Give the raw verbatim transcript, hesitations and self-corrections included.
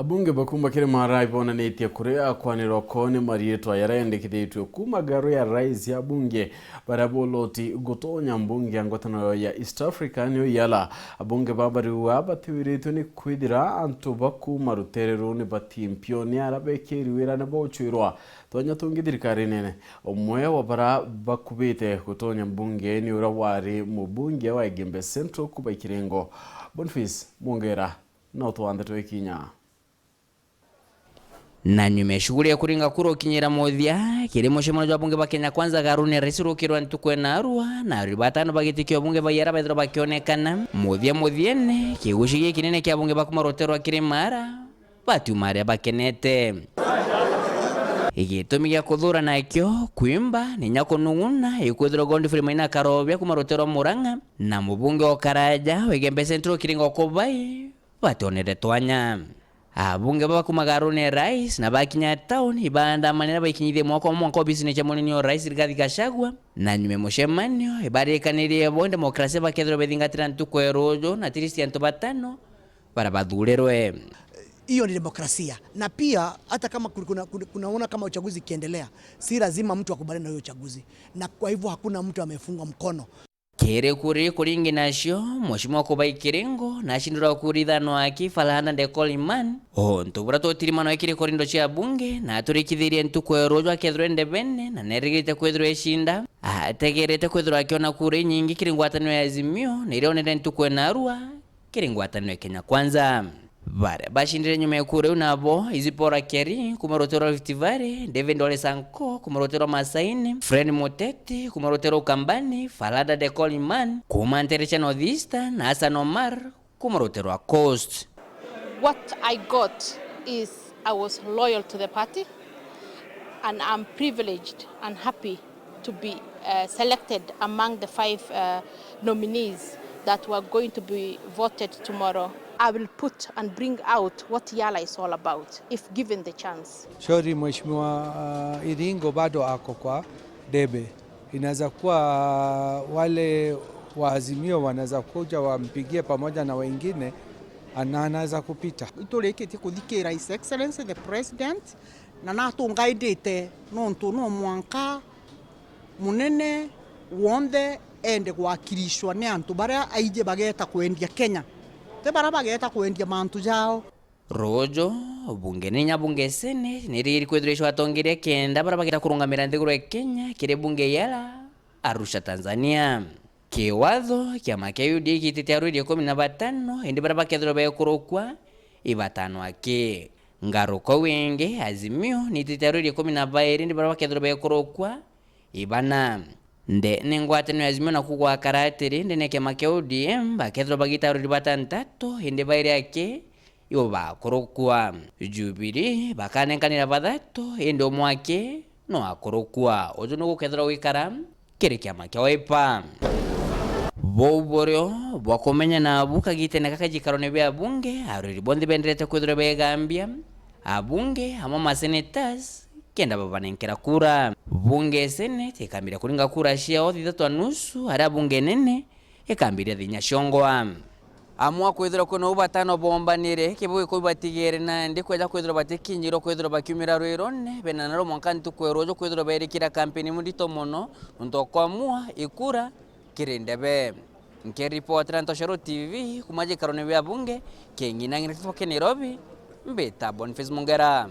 Abunge ba kuuma Kirimara ibonanitie kuria kwanirwa kwao ni mariitwa jaria yendekithitue kuuma ngaru ya rais ya abunge baria boloti gutonya mbunge ya ngwataniro ya East Africa niyo IALA. Abunge baba riu batiwiritue ni kwithira antu ba kuuma rutere ruu ni batimpio ni aria bekiri wira ni bauchwirwa twanya tungi thirikarine. Umwe wa baria bakubite gutonya mbunge ni uria wari mubunge wa Igembe Central kuuma Ikiringo, Boniface Mwongera. No twanthe twikinya. Na nyuma ya shughuli ya kuringa kura ukinyira muthia, kiri mucemanio jwa bunge ba Kenya Kwanza garuni ya rais rukirwa ntuku ya narua, na aruri batano ba giti kia bunge ba IALA bethirwa bakionekana. Muthia muthiene, kiguci gikinene kia bunge ba kuma rutere rwa Kirimara batiuma aria bakenete. Gitumi gia kuthura nakio kwimba, ni nya kunung'una ikwithirwa Godfrey Maina Karobia kuma rutere rwa Murang'a, na mubunge wa Karaja wa Igembe Central Kiringo Kubai bationere twanya. Abunge baba kuma garuni ya rais na bakinya tauni, ibaandamanire baikinyithie mwako mwa mwanka obisine cia munini wa rais Rigathi Gachagua, na nyuma ya mucemanio ibarikanirie bo demokrasia bakethirwa bethingatira ntuku ya ruju na at least antu batano baria bathurirwe. Hiyo ni demokrasia, na pia hata kama kuna, kuna, kunaona kama uchaguzi ikiendelea, si lazima mtu akubaliane na hiyo uchaguzi, na kwa hivyo hakuna mtu amefungwa mkono. Kiri kuri kuringi nacio, Mheshimiwa Kubai Kiringo nacindirwa kura ithano aki four hundred and thirty-one, untu buria twotirimanwa kiri korindo cia bunge, na aturikithirie ntuku ya ruju akethirwa e ndebene, na nerigirite kwithirwa ecinda, ategerete kwithirwa akiona kura inyingi kiri ngwataniro ya Azimio, na iria onere ntuku ya narua kiri ngwataniro ya Kenya Kwanza. Baria bacindire nyuma ya kura iu nabo Zipporah Keri kuma rutere rwa Rift Valley, David Ole Sankok kuma rutere rwa Masaini, Fred Muteti kuma rutere rwa Ukambani, Falada de Coliman kuma ntere cia North Eastern, na Hassan Omar kuma rutere rwa Coast. What I got is I was loyal to the party and I'm privileged and happy to be, uh, selected among the five, uh, nominees that were going to be voted tomorrow. I will put and bring out what IALA is all about, if given the chance. Shauri Mheshimiwa, uh, Iringo bado ako kwa debe. Inaweza kuwa wale wa Azimio wanaweza kuja wampigie pamoja na wengine, na anaweza kupita. Iturikitie kuthikira His Excellency the President, na natungaindite nontu no mwanka munene wonthe ende gwakirishwa ni antu baria aiji bageta kwendia Kenya, ti baria bageta kwendia mantu jao. Ruju, bunge ni inya bunge Senate nirigiri kwithirwa icwa atongeria kenda baria bageta kurungamira nthiguru ya Kenya kiri bunge ya IALA, Arusha, Tanzania. Kiwatho, kiama kia U D A giitite arwiri ikumi na batano, indi baria bakethirwa bekurukwa i batano aki. Ngaruka wingi, Azimio niitite arwiri ikumi na bairi, indi baria bakethirwa bekurukwa i bana. Nde ni ngwataniro ya Azimio naku gwakara atiri, ndene kiama kia O D M bakethirwa bagiita arwiri batantatu, indi bairi aki ibo bakurukwa. Jubilee bakanenkanira bathatu, indi umwe aki no akurukwa. Uju nigukethirwa gwikara kiri kiama kia Wiper. Buu burio bwa kumenya nabu kagitene gaka giikarone bia bunge, arwiri bonthe benderete kwithirwa begambia abunge amwe ma senators kenda babanenkera kura. Bunge Senate ikambiria kuringa kura ciao thithatu na nusu, aria bunge nene ikambiria thinya ciongwa. Amwe akwithirwa kwina uu batano boombanire, kibugi kuu batigere nandi kweja kwithirwa batikinyirwe kwithirwa bakiumira rwirone, bena naro mwanka ntuku ya ruuju kwithirwa beerikira kampeni imwe ndito mono, nontu o kwamua ikura kiri ndebe. Nkiripotera Ntoshero T V kuuma giikarone bia bunge, king'ina ng'ina kitwa kia Nairobi, mbita Boniface Mungera.